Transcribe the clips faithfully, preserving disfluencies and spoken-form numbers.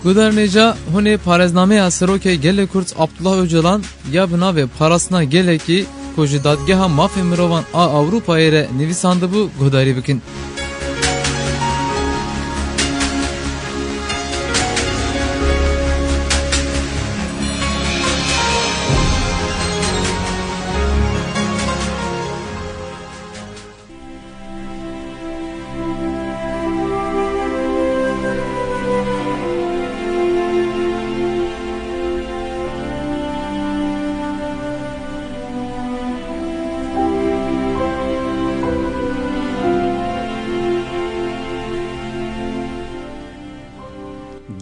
Guhdarên hêja, hûn ê parêznameya Serokê Gelê Kurd Abdullah Ocalan ya bi navê Parastina Gelekî ku ji Dadgeha Mafê Mirovan a Ewropayê re nivîsandibû guhdarî bikin.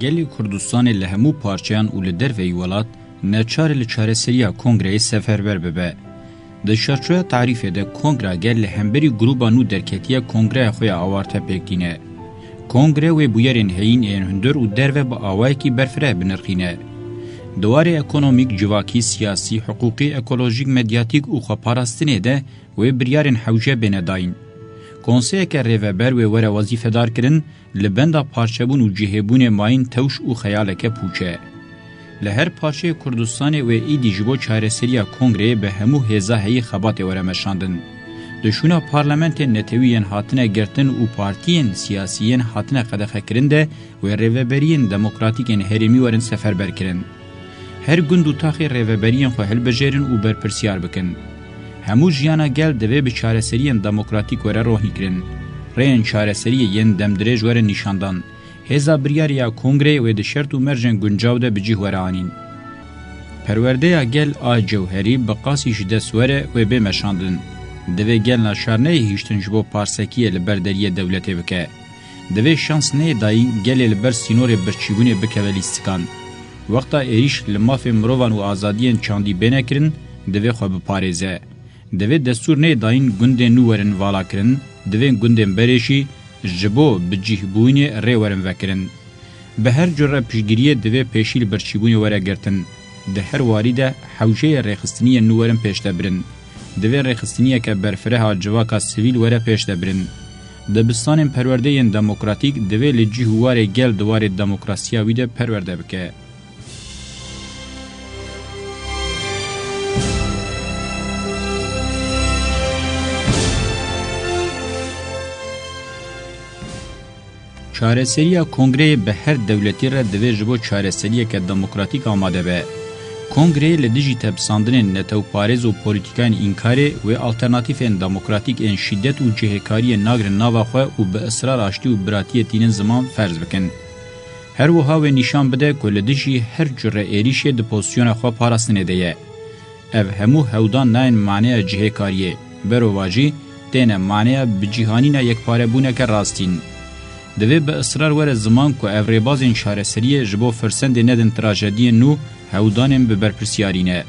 Gelê Kurdistanê li hemû parçeyan û li derveyî welat neçar e li çareseriya kongreyê seferber bibe. Di çarçoya tarîfê de kongra gel li hemberî grûba nû derketiye kongreya xwe ya awarte pêk tîne. Kongre wê bûyerên heyîn ên hundir û derve bi awayekî berfireh binirxîne. Di warê ekonomîk, civakî, siyasî, hiqûqî, ekolojîk, medyatîk û xweparastinê de wê biryarên hewce bêne dayîn. Konseyeke rêveber wê were wezîfedar kirin, li benda parçebûn û cihêbûnê mayîn tewş û xeyaleke pûç e. Li her parçeyê Kurdistanê wê êdî ji bo çareseriya kongreyê bi hemû hêza heyî xebatê were meşandin. Di şûna parlamentên netewî yên hatine girtin û partiyên siyasî yên hatine qedexekirin de wê rêveberiyên demokratîk ên herêmî werin seferber kirin. Her gund û taxê rêveberiyên xwe hilbijêrin û berpirsyar bikin. Hemû jiyana gel divê bi çareseriyên demokratîk were rohnîkirin. Rêyên çareseriyê yên demdirêj werin nîşandan. Hêza biryarê ya kongreyê wê di şert û mercên guncaw de bi cih were anîn. Perwerdeya gel a cewherî bi qasî ji dest were wê bê meşandin. Divê gel naçar neyê hiştin ji bo parsekiyê li ber deriyê dewletê bike. Divê şans neyê dayîn gelê li ber sînorê birçîbûnê bikeve lîstikan. Wexta êrîş li mafê mirovan û azadiyên çandî bêne kirin, divê xwe biparêze. Divê destûr neyê dayîn gundên nû werin valakirin, divê gundên berê jî ji bo bicihbûnê rê werin vekirin. Bi her cure piştgiriyê divê pêşî li birçîbûnê were girtin. Di her warî de hewceyê rêxistiniyên nû werin pêşde birin. Divê rêxistiniyeke berfireh a civaka sivîl were pêşde birin. Dibistanên perwerdeyên demokratîk divê li cih û warê gel di warê demokrasiya wî de perwerde bike. Çareseriya kongreyê bi her dewletî re divê ji bo çareseriyeke demokratîk amade be. Kongreyê li dijî tepsandinên netewparêz û polîtîkayên înkarê wê alternatîfên demokratîk ên şîdet û cihêkariyê nagrin nava xwe û bi israr aştî û biratiyê tînin ziman ferz bikin. Her wiha wê nîşan bide ku li dijî her cure êrîşê di pozîsyona xwe parastinê de ye. Ev hemû hewdan nayên maneya cihêkariyê, berovajî têne maneya bicîhanîna yekparebûneke rastîn. Divê bi israr were ziman ku ev rêbazên çareseriyê ji bo firsendê nedin trajediyên nû hewdanên bi berpirsyarî ne.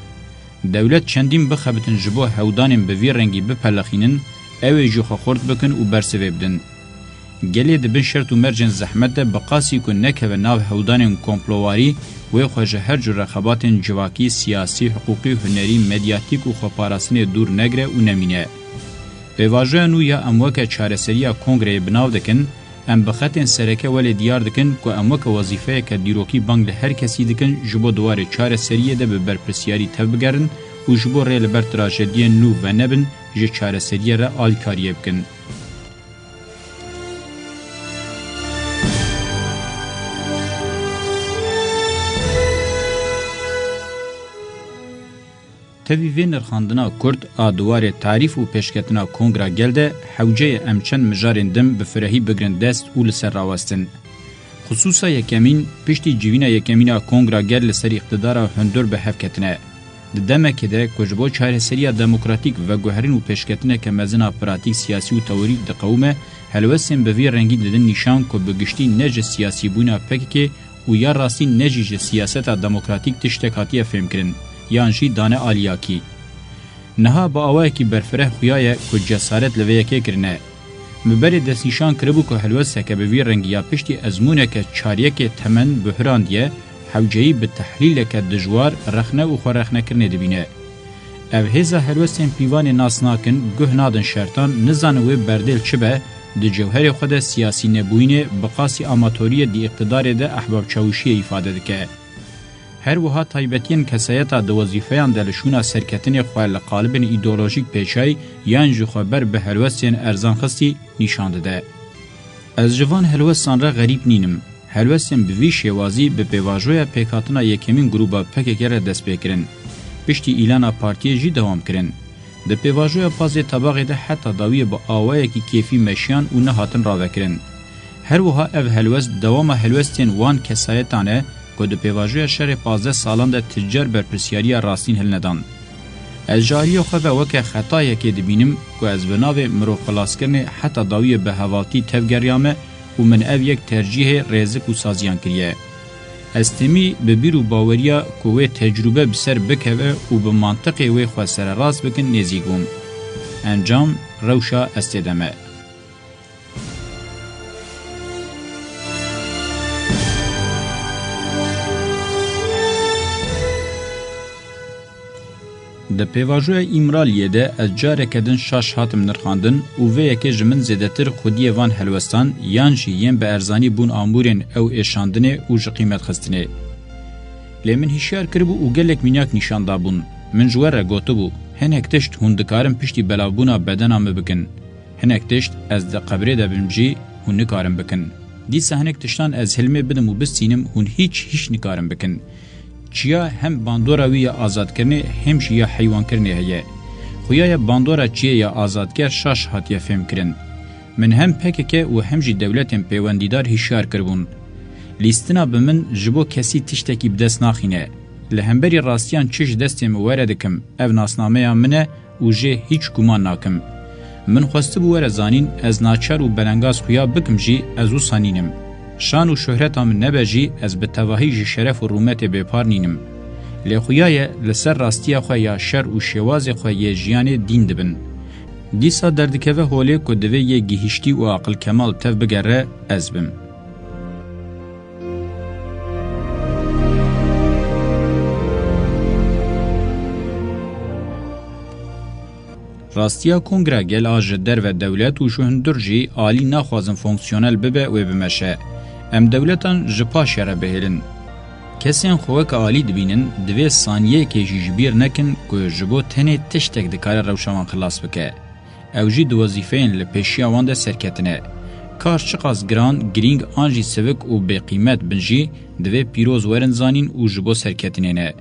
Dewlet çendîn bixebitin ji bo hewdanên bi vî rengî bipelixînin, ew ê jî xwe xurt bikin û bersivê bidin. Gelê di bin şert û mercên zehmet de bi qasî ku nekeve nav hewdanên komplowarî, wê xwe ji her cure xebatên civakî, siyasî, hiqûqî, hunerî, medyatîk û xweparastinê dûr negire û nemîne. Pêvajoya nû ya em weke çareseriya kongreyê bi nav dikin, em bi xetên sereke welê diyar dikin ku em weke wezîfeyeke dîrokî bang li her kesî dikin ji bo di warê çareseriyê de bi berpirsyarî tevbigerin û ji bo rê li ber trajediyên nû venebin, ji çareseriyê re alîkariyê bikin. Tevî vê nirxandina kurt a di warê tarîf û pêşketina Kongra Gel de hewce ye em çend mijarên din bi firehî bigrin dest û li ser rawestin. Xisûsa yekemîn, piştî civîna yekemîn a Kongra Gel li ser îqtidara hundir bi hev ketine. Di demekê de ku ji bo çareseriya demokratîk veguherîn û pêşketineke mezin a pratîk, siyasî û teorîk diqewime, helwestên bi vî rengî didin nîşan ku bi giştî ne ji siyasîbûna P K K û ya rastî ne jî ji siyaseta demokratîk tiştek hatiye fêmkirin yan jî dane aliyakî. Niha bi awayekî berfireh xuya ye ku cesaret li vê yekê kirine. Min berê destnîşan kiribû ku helwesteke bi vî rengî ya piştî ezmûneke çar yekê temen buhrandiye, hewceyî bi tehlîleke dijwar rexne û xwerexnekirinê dibîne. Ev hêza helwestên pîvanê nas nakin, guh nadin şertan, nizanin wê berdê li çi be, Di cewherê xwe de siyasî nebûyînê bi qasî amatoriyê di îqtidarê de ehbab çawişiyê îfade dike. Her wiha taybetiyên kesayeta di wezîfeyan de li şûna serketinê xwe li qalibên îdeolojîk pêçay yan jî xwe ber bi helwestên erzan xistî nîşan dide. Ez ji van helwestan re xerîb nînim. Helwestên bi vî şêwazî bi pêvajoya pêkhatina yekemîn grûba P K K re dest pê kirin. Piştî îlana partiyê jî dewam kirin. Di pêvajoya pazê tebaxê de heta dawiyê bi awayekî kêfî meşiyan û nehatin ravekirin. Her wiha ev helwest dewama helwestên wan kesayetan e ku di pêvajoya şerê pazdeh salan de ti car berpirsiyariya rastîn hilnedan. Ez ji aliyê xwe ve weke xetayekê dibînim ku ez bi navê mirovxilaskirinê heta dawiyê bi hevaltî tevgeriyame û min ev yek tercîhê rêzik û saziyan kiriye. Ez temî bi bîr û baweriya ku wê tecrûbe bi ser bikeve û bi mantiqê wê xwe sererast bikin nêzîk bûm. Encam, rewşa ez tê de me. Di pêvajoya Îmraliyê de ez careke din şaş hatim nirxandin û vê yekê ji min zêdetir xwediyê van helwestan yan jî yên bi erzanî bûn amûrên ew êşandinê û ji qîmet xistinê. Lê min hişyar kiribû û gelek mînak nîşan dabûn. Min ji we re gotibû, hinek tişt hûn dikarin piştî belavbûna bedena min bikin. Hinek tişt ez di qebrê de bim jî hûn nikarin bikin. Dîsa hinek tiştan ez hilmê bidim û bistînim, hûn hîç, hîç nikarin bikin. Çiya hem bandora wî ya azadkirinê hem jî ya heywankirinê heye. Xuya ye bandora çiyê ya azadker şaş hatiye fêmkirin. Min hem P K K û hem jî dewletên pêwendîdar hişyar kiribûn. Lîstina bi min ji bo kesî tiştekî bi dest naxîne. Li hemberî rastiyan çi ji destê min were dikim, ev nasnameya min e û jê hîç guman nakim. Min xwestibû were zanîn, ez naçar û belengaz xuya bikim jî, ez wisa nînim. Şan û şohreta min nebe jî, ez bi tevahî ji şeref û rûmetê bêpar nînim. Lê xuya ye, li ser rastiya xwe ya şer û şêwazê xwe yê jiyanê dîn dibin. Dîsa derdikeve holê ku divê yê gihiştî û aqilkemal tev bigere, ez bim. Rastiya Kongra Gel a ji derve dewlet û ji hundir jî alî naxwazin fonksiyonel bibe wê bimeşe. Em dewletan ji paşê re bihêlin. Kesên xwe weke alî dibînin, divê saniyeyekê jî ji bîr nekin ku ji bo tenê tiştek dikare rewşa wan xilas bike. Ew jî di wezîfeyên li pêşiya wan de serketin e. Kar çiqas giran, girîng an jî sivik û bêqîmet bin jî, divê pîroz werin zanîn û ji bo serketinê ne.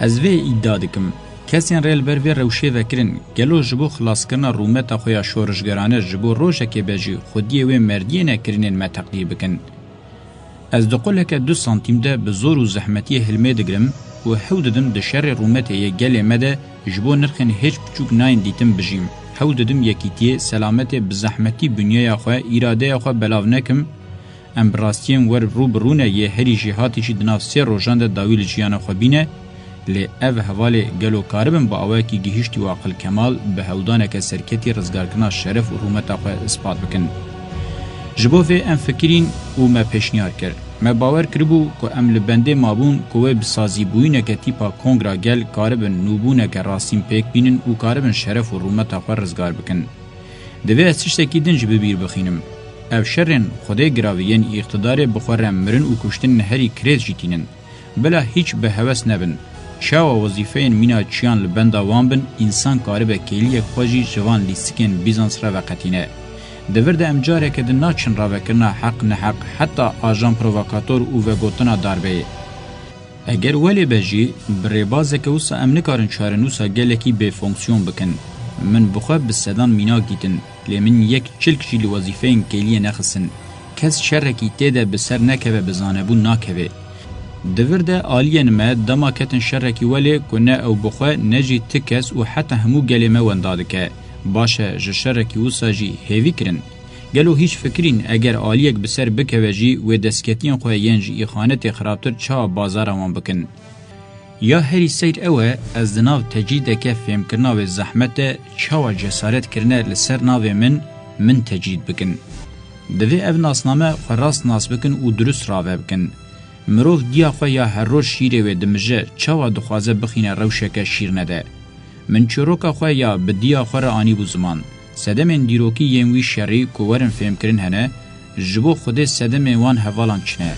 Ez vê îdia dikim, kesên rê li ber vê rewşê vekirin, gelo ji bo xilaskirina rûmeta xwe ya şorişgerane ji bo rojekê be jî xwediyê wê merdiyê nekirinên me teqdîr bikin? Ez di quleke du santîm de bi zor û zehmetiyê hilmê digirim û hewl didim di şerê rûmetê yê gelê me de ji bo nirxên hêç piçûk nayên dîtin bijîm. Hewl didim yekîtiyê, selametê bi zehmetî binyeya xwe, îradeya xwe belav nekim. Em bi rastiyên wer rû bi rû ne yê herî jêhatî jî di nav sê rojan de dawî li jiyana xwe bîne. Lê ev hevalê gelo karibin bi awayekî gihiştî û aqilkemal bi hewldaneke serketî rizgarkirina şeref û rûmeta xwe ispat bikin? Ji bo vê em fikirîn û me pêşniyar kir. Me bawer kiribû ku em li bendê mabûn ku wê bi sazîbûyîneke tîpa Kongra Gel karibin nûbûneke rastîn pêk bînin û karibin şeref û rûmeta xwe rizgar bikin. Divê ez tiştekî din jî bi bîr bixînim. Ev şerên Xwedê giravî yên îqtidarê bi xwe re mirin û kuştin herî kirêt jî tînin. Bila hîç bi hewes nebin. Çawa wezîfeyên mîna çiyan li benda wan bin, însan karibe kêliyek xwe jî ji van lîstikên Bîzans re veqetîne. Di vir de em careke din naçin ravekirina heq neheq, heta ajan provokator û vegotina darbeyê. Eger welê be jî, bi rêbazeke wisa em nikarin çarenûsa gelekî bêfonksiyon bikin. Min bi xwe bi sedan mînak dîtin. Lê min yek çilk jî li wezîfeyên kêliyê nexistin. Kes şerekî tê de bi ser nekeve bi zanebûn nakeve. Di vir de aliyên me dema ketin şerekî welê ku ne ew bi xwe ne jî ti kes û heta hemû gelê me wenda dike. Baş e, ji şerekî wisa jî hêvî kirin. Gelo hîç fikirîn eger aliyek bi ser bikeve jî wê destketiyên xwe yên ji îxanetê xirabtir çawa bazara wan bikin? Ya herî seyr ew e, ez di nav tecrîdeke fêmkirina wê zehmet de çawa cesaret kirine li ser navê min, min tecrîd bikin. Divê ev nasname xwe rast nas bikin û dirust rave bikin. Mirov diya xwe ya her roj şîrê wê dimije, çawa dixwaze bixîne rewşeke şîrne de? Min çîroka xwe ya bi diya xwe re anîbû ziman. Sedemên dîrokî yên wî şerî ku werin fêmkirin hene, ji bo Xwedê sedemên wan hevalan çi ne?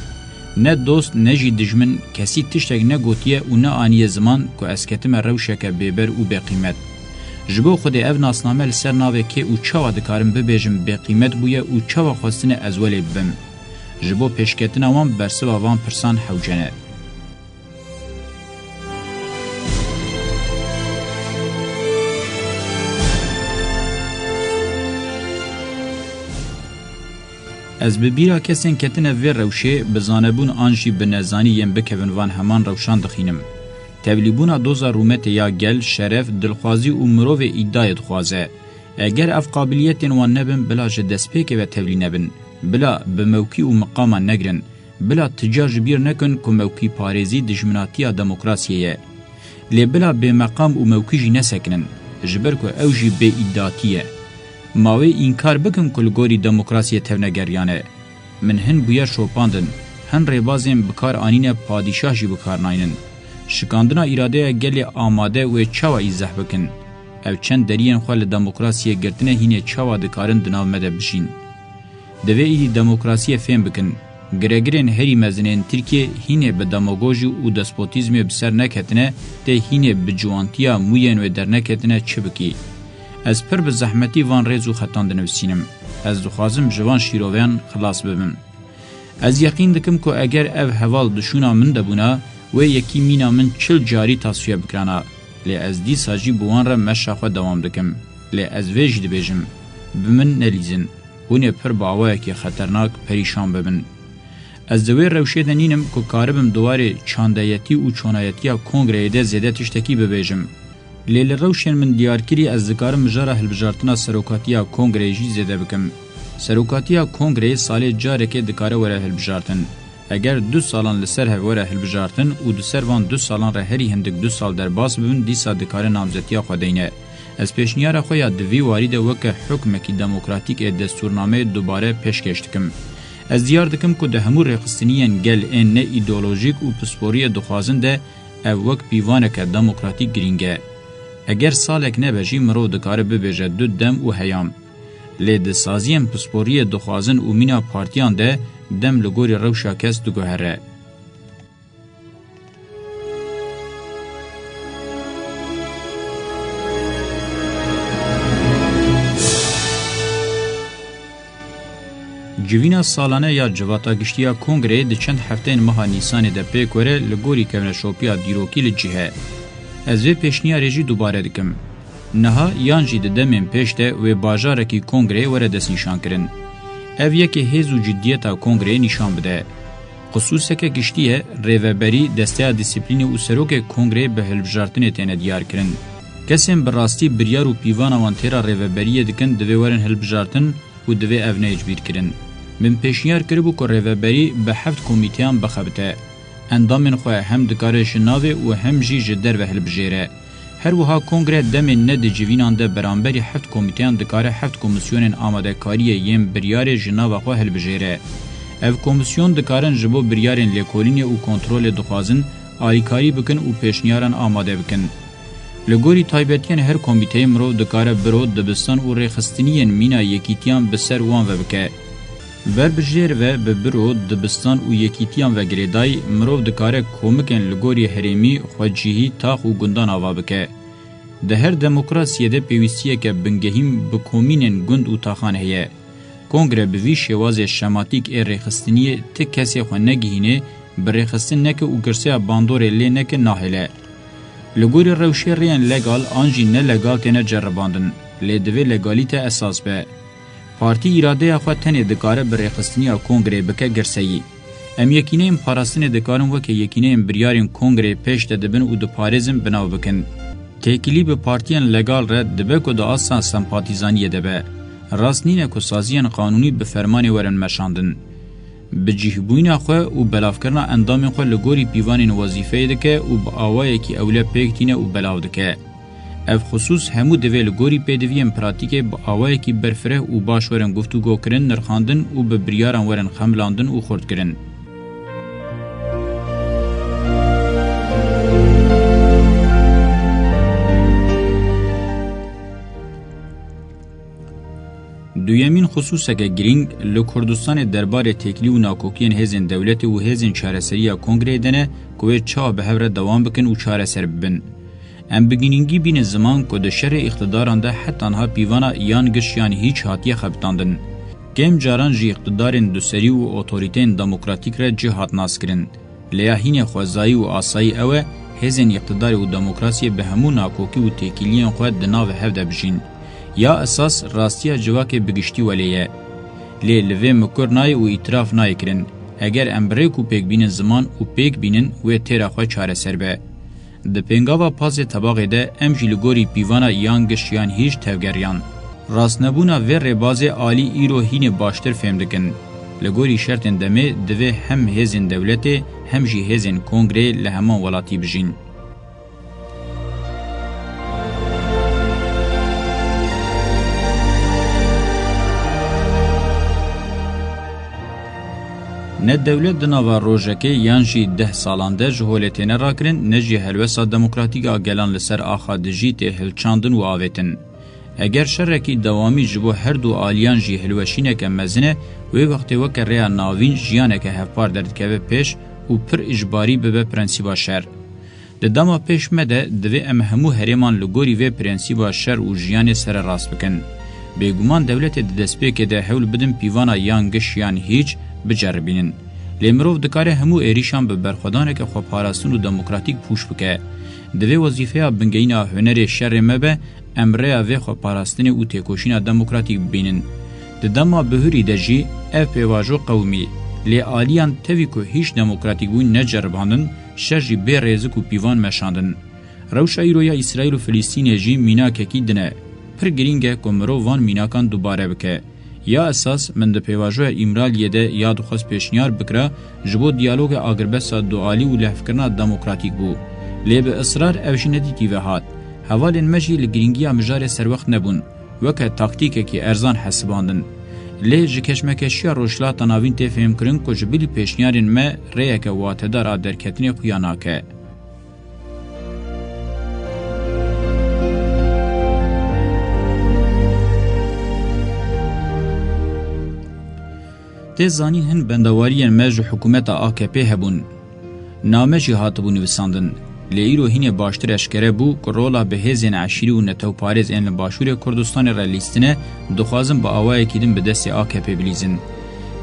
Ne dost, ne jî dijmin, kesî tiştek negotiye û neaniye ziman ku ez ketime rewşeke bêber û bêqîmet. Ji bo Xwedê ev nasname li ser navê kê û çawa dikarim bibêjim bêqîmet bûye û çawa xwestine ez welê bibim? Ji bo pêşketina wan bersiva van pirsan hewce ne. Ez bi bîra kesên ketine vê rewşê, bi zanebûn an jî bi nezanî yên bikevin van heman rewşan dixînim. Tevlîbûna doza rûmetê ya gel, şeref, dilxwazî û mirovê îdayê dixwaze. Eger ev qabiliyetên wan nebin, bila ji destpêkê ve tevlî nebin. Bila bi mewkî û miqaman negirin. Bila ti car ji bîr nekin ku mewkîparêzî dijminatiya demokrasiyê ye. Lê bila bêmeqam û mewkî jî nesekinin, ji ber ku ew jî bêîdatî ye. Ma wê înkar bikin ku li gorî demokrasiyê tevnegeriyane. Min hin bûyer şopandin, hin rêbazên bi kar anîne padîşah jî bi kar naynin. Şikandina îradeya gelê amade wê çawa îzeh bikin? Ev çend deriyên xwe li demokrasiyê girtine hînê çawa dikarin di nav me de bijîn? Divê êdî demokrasiyê fêm bikin. Giregirên herî mezin ên Tirkiyê hînê bi demagojî û despotîzmê bi ser neketine, tê hînê bi ciwantiya mûyên wê derneketine çi bikî? Ez pir bi zehmetî van rêz û xetan dinivîsînim. Ez dixwazim ji van şîroveyan xilas bibim. Ez yeqîn dikim ku eger ev heval di şûna min de bûna, wê yekî mîna min çil carî tasfiye bikirana. Lê ez dîsa jî bi wan re meşa xwe dewam dikim. Lê ez vê jî dibêjim, bi min nelîzin. Hûn ê pir bi awayekî xeternak perîşan bibin. Ez di wê rewşê de nînim ku karibim di warê çandeyetî û çonayetiya kongreyê de zêde tiştekî bibêjim. Lê li rewşên min diyarkirî ez dikarim mijara hilbijartina serokatiya kongreyê jî zêde bikim. Serokatiya kongreyê salê carekê dikare were hilbijartin. Eger du salan li ser hev were hilbijartin û di ser van du salan re herî hindik du sal derbas bibin, dîsa dikare namzetiya xwe deyne. Ez pêşniyara xwe ya di vî warî de weke hukmekî demokratîk ê destûrnameyê dubare pêşkêş dikim. Ez diyar dikim ku di hemû rêxistiniyên gel ên ne îdeolojîk û pisporiyê dixwazin de ev wek pîvaneke demokratîk girîng e. Eger salek nebe jî mirov dikare bibêje du dem û heyam. Lê di saziyên pisporiyê dixwazin û mîna partiyan de dem li gorî rewşa kes diguhere. Civîna salane ya Civata Giştî ya Kongreyê di çend hefteyên meha Nîsanê de pêk were li gorî kevneşopiya dîrokî li cih e. Ez vê pêşniyarê jî dubare dikim. Niha yan jî di demên pêş de wê bajarekî kongreyê were destnîşankirin. Ev yekê hêz û ciddiyeta kongreyê nîşan bide. Xisûseke giştî ye, rêveberî, desteya dîsîplînê û serokê kongreyê bi hilbijartinê têne diyarkirin. Kesên bi rastî biryar û pîvana wan têra rêveberiyê dikin, divê werin hilbijartin û divê ev neyê cibîrkirin. Min pêşniyar kiribû ku rêveberî bi heft komîteyan bixebite. Endamên xwe hem dikare ji navê û hem jî ji derve hilbijêre. Her wiha kongre demên ne di civînan de beramberî heft komîteyan dikare heft komîsyonên amadekariyê yên biryarê ji nava xwe hilbijêre. Ev komîsyon dikarin ji bo biryarên lêkolînê û kontrolê dixwazin alîkarî bikin û pêşniyaran amade bikin. Li gorî taybetiyên her komîteyê mirov dikare biro, dibistan û rêxistiniyên mîna yekîtiyan bi ser wan ve bike. Ber bi jêr ve bi biro, dibistan û yekîtiyan ve girêdayî, mirov dikare komikên li gorî herêmî, xwecihî, tax û gundan ava bike. Di her demokrasiyê de pêwîstiyeke bingehîn bi komînên gund û taxan heye. Kongre bi vî şêwazê şematîk ê rêxistiniyê ti kesê xwe negihînê, bi rêxistin neke û girseya bandorê lê neke nahêle. Li gorî rewşê rêyên legal an jî nelegal têne ceribandin, lê divê legalîte esas be. Partî îradeya xwe tenê dikare bi rêxistiniya kongreyê bike girseyî. Em yekîneyên parastinê dikarin weke yekîneyên biryarên kongreyê pêş de dibin û diparêzin bi nav bikin. Têkilî bi partiyên legal re dibe ku di asta sempatîzaniyê de be. Rast nîne ku saziyên qanûnî bi fermanê werin meşandin. Bi cihbûyîna xwe û belavkirina endamên xwe li gorî pîvanên wezîfeyê dike û bi awayekî ewle pêk tîne û belav dike. Ev xisûs hemû divê li gorî pêdiviyên pratîkê bi awayekî berfireh û baş werin guftûgokirin, nirxandin û bi biryaran werin xemilandin û xurtkirin. Xisûseke girîng li Kurdistanê derbarê têkilî û nakokiyên hêzên dewletê û hêzên çareseriya kongreyê de ne ku wê çawa bi hev re dewam bikin û çareser bibin. Em bi girîngî bînin ziman ku di şerê îqtidaran de heta niha pîvana yan giş yan hîç hatiye xebitandin. Kêm caran jî îqtidarên duserî û otorîteyên demokratîk re cih hat naskirin. Lê ya hînê xwezayî û asayî ew e, hêzên îqtidarê û demokrasiyê bi hemû nakokî û têkiliyên xwe di nav hev de bijîn. Ya esas rastiya civakê bi giştî welê ye. Lê li vê mikur nayê û îtiraf nayê kirin. Eger em bi rêk û pêk bînin ziman û pêk bînin, wê têra xwe çareser be. Di pêngava pazê tebaxê de em jî li gorî pîvana yan giş yan hîç tevgeriyan. Rastnebûna vê rêbazê alî îro hînê baştir fêm dikin. Li gorî şertên demê divê hem hêzên dewletê hem jî hêzên kongreyê li heman welatî bijîn. Ne dewlet di nava rojekê yan jî deh salan de ji holê têne rakirin, ne jî helwesta demokratîk a gelan li ser axa dijî tê hilçandin û avêtin. Eger şerekî dewamî ji bo her du aliyan jî hilweşîneke mezin e, wê wextê weke rêya navîn jiyaneke hevpar derdikeve pêş û pir ijbarî bibe prensîba şer. Di dema pêş me de divê em hemû herêman li gorî vê prensîba şer û jiyanê sererast bikin. Bêguman dewletê di destpêkê de hewl bidin pîvana yan giş yan hîç biceribînin. Lê mirov dikare hemû êrîşan bi berxwedaneke xweparastin û demokratîk pûç bike. Divê wezîfeya bingehîna hunerê şerê me be, em rêya vê xweparastinê û têkoşîna demokratîk bibînin. Di dema bihurî de jî ev pêvajo qewimî, lê aliyan tevî ku hîç demokratîkbûn neceribandin, şer jî bê rêzik û pîvan meşandin. Rewşa îro ya Îsraîl û Filistînê jî mînakekî din e. Pir girîng e ku mirov van mînakan dubare bike. Ya esas, min di pêvajoya Îmraliyê de ya dixwest pêşniyar bikira, ji bo diyaloga agirbesta dualî û lehvkirina demokratîk bû. Lê bi israr ev jî nedîtî ve hat. Hevalên me jî li girîngiya mijarê serwext nebûn. Weke taktîkekî erzan hesibandin. Lê ji keşmekeşiya Rojhilata Navîn tê fêhmkirin ku ji bilî pêşniyarên me rêyeke watedar a derketinê xuya nake. Tê zanîn hin bendawariyên me ji hikûmeta A K P hebûn. Name jî hatibû nivîsandin. Lê îro hînê baştir eşkere bû ku rola bi hêzên eşîrî û netewparêz ên li Başûrê Kurdistanê re lîstine, dixwazin bi awayekî din bi destê A K P bilîzin.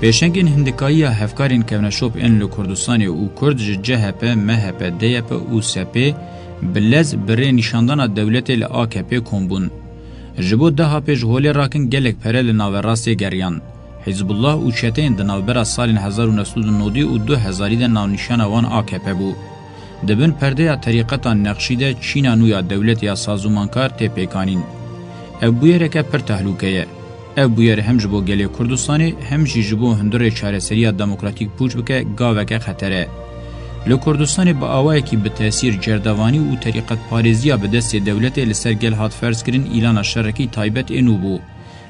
Pêşengên hindikayiya hevkarên kevneşop ên li Kurdistanê û Kurd ji C H P, M H P, D Y P û S P bi lez bi rê nîşandana dewletê li A K P kom bûn. Ji bo deha pê ji holê rakin gelek pere li naverastê geriyan. Hizbullah û çeteyên di navbera salên hezar û neh sed û nodî û du hezarî de navnîşana wan A K P bû. Di bin perdeya terîqeta Neqşî de çîna nû ya dewletê ya sazûmankar tê pêkanîn. Ev bûyereke pir tehlûke ye. Ev bûyer hem ji bo gelê Kurdistanê hem jî ji bo hundirê çareseriya demokratîk pûç bike gaveke xeter e. Li Kurdistanê bi awayekî bi tesîr cerdevanî û terîqetparêziya bi destê dewletê li ser gel hat ferzkirin îlana şerekî taybet ê nû bû.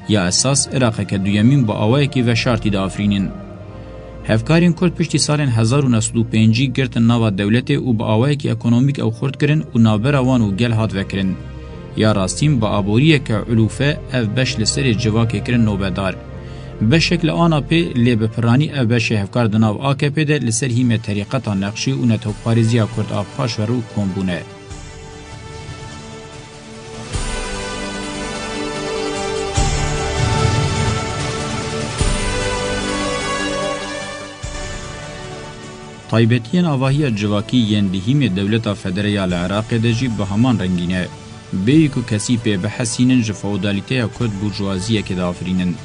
Ya esas Iraqeke duyemîn bi awayekî veşartî diafirînin. Hevkarên Kurd piştî salên hezar û neh sed û pêncî girtin nava dewletê û bi awayekî ekonomîk ew xurt kirin û navbera wan û gel hat vekirin. Ya rastîn bi aboriyeke ulûfe ev beş li serê civakê kirin nobedar. Beşek li ana pê lê bi piranî ev beşê hevkar di nav A K P de li ser hîmê terîqeta Neqşî û netewparêziya Kurd a paşverû kom bûne. Taybetiyên avahiya civakî yên di hîmê dewleta federe ya li Iraqê de jî bi heman rengî ne. Bêyî ku kesî pê bihesînin, ji feodalîteya Kurd burjuaziyekê diafirînin.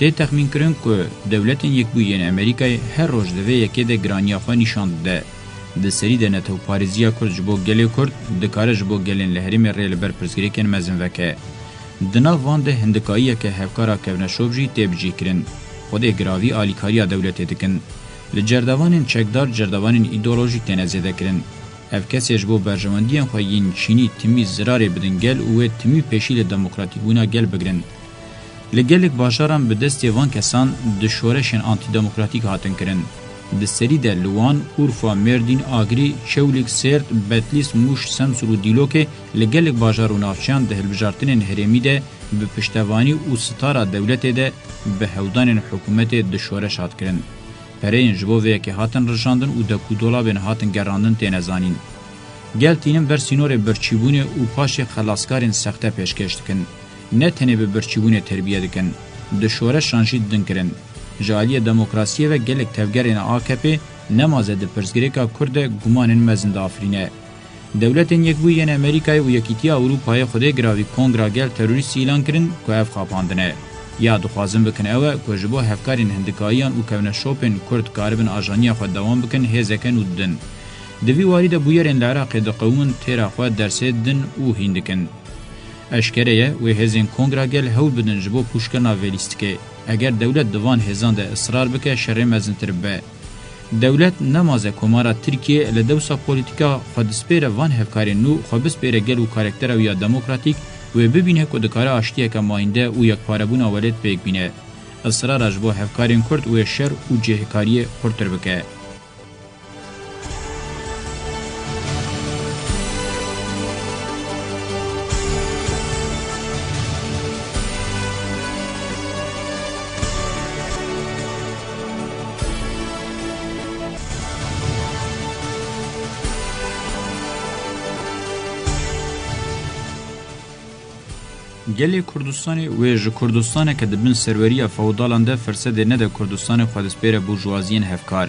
Tê texmînkirin ku Dewletên Yekbûyî yên Amerîkayê her roj di vê yekê de giraniya xwe nîşan dide. Di serî de netewparêziya Kurd ji bo gelê Kurd dikare ji bo gelên li herêmê rê li ber pirsgirêkên mezin veke. Di nav van de hindikayiyeke hevkara kevneşop jî tê bicihkirin. Xwedê giravî alîkariya dewletê dikin. Li cerdevanên çekdar cerdevanên îdeolojîk têne zêdekirin. Ev kesê ji bo berjewendiyên xwe yên çînî timî zirarê bidin gel û wê timî pêşî li demokratîkbûna gel bigirin. Li gelek bajaran bi destê van kesan di şoreşên antîdemokratîk hatin kirin. Di serî de li Wan, Urfa, Mêrdîn, Agrî, Çewlîg, Sêrt, Betlîs, Mûş, Semsûr û Dîlokê li gelek bajar û navçeyan di hilbijartinên herêmî de bi piştevanî û sitara dewletê de bi hewdanên hikûmetê di şoreş hat kirin. Pereyên ji bo vê yekê hatin rijandin û dekûdolabên hatin gerandin têne zanîn. Gel tînin ber sînorê birçîbûnê û paşê xelaskarên sexte pêşkêş dikin. Ne tenê bi birçîbûnê terbiye dikin, di şoreşan jî din kirin. Ji aliyê demokrasiyê ve gelek tevgerên A K P nemaze di pirsgirêka Kurd de gumanên mezin diafirîne. Dewletên Yekbûyî yên Amerîkayê û Yekîtiya Ewropayê xwedê giravî Kongra Gel terorîst îlan kirin ku ev xapandin e. Ya dixwazin bikin ew e ku ji bo hevkarên hindikayiyan û kevneşopên Kurd karibin ajaniya xwe dewam bikin, hêzeke nû didin. Di vî warî de bûyerên li Iraqê diqewimin têra xwe dersê didin û hîn dikin. Eşkere ye, wê hêzên Kongra Gel hewl bidin ji bo pûçkirina vê lîstikê. Eger dewlet di van hêzan de israr bike, şerê mezintir bibe. Dewlet nemaze Komara Tirkiyê li dewsa polîtîka xwe dispêre van hevkarên nû, xwe bispêre gel û karaktera wî ya demokratîk, wê bibîne ku dikare aştiyeke mayînde û yekparebûna welêt pêk bîne. Israra ji bo hevkarên Kurd wê şer û cihêkariyê xurtir bike. Gelê Kurdistanê wê ji Kurdistaneke di bin serweriya fewdalan de firsedê nede Kurdistanê xwe dispêre burjwaziyên hevkar.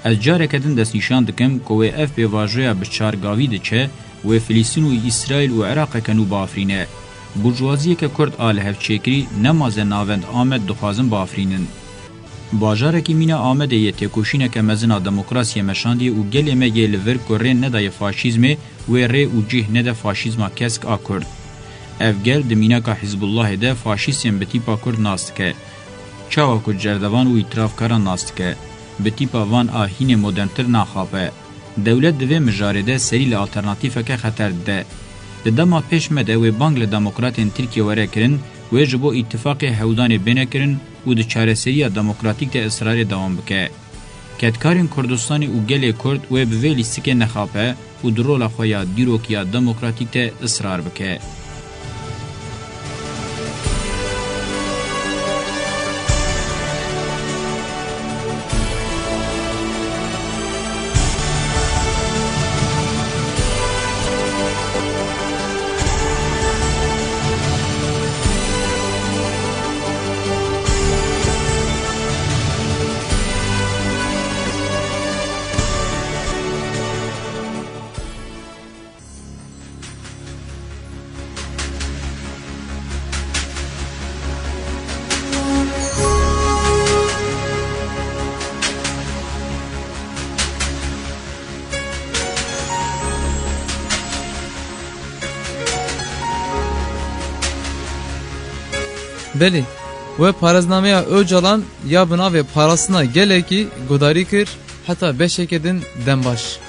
Ez careke din destnîşan dikim ku wê ev pêvajoya bi çargavî diçe, wê Filîstîn û Îsraîl û Iraqeke nû biafirîne. Burjwaziyeke Kurd a lihevçêkirî nemaze navend Amed dixwazin biafirînin. Bajarekî mîna Amedê yê têkoşîneke mezin a demokrasiyê meşandiye û gelê me yê li vir ku rê nedaye faşîzmê, wê rê û cih nede faşîzma kesk a Kurd. Ev gel di mînaka Hizbullahê de faşîstên bi tîpa Kurd nas dike. Çawa ku cerdevan û îtirafkaran nas dike, bi tîpa van a hînê moderntir naxape. Dewlet di vê mijarê de serî li alternatîfeke xeter dide. Di dema pêş me de wê bang li demokratên Tirkiyê were kirin, wê ji bo îtifaqê hewdanê bêne kirin û di çareseriya demokratîk de israrê dewam bike. Kedkarên Kurdistanê û gelê Kurd wê bi vê lîstikê nexape û di rola xwe ya dîrokiya demokratîk de israr bike. Belê, we parêznameya Ocalan ya bi navê Parastina Gelekî guhdarî kir, heta beşeke din dem baş.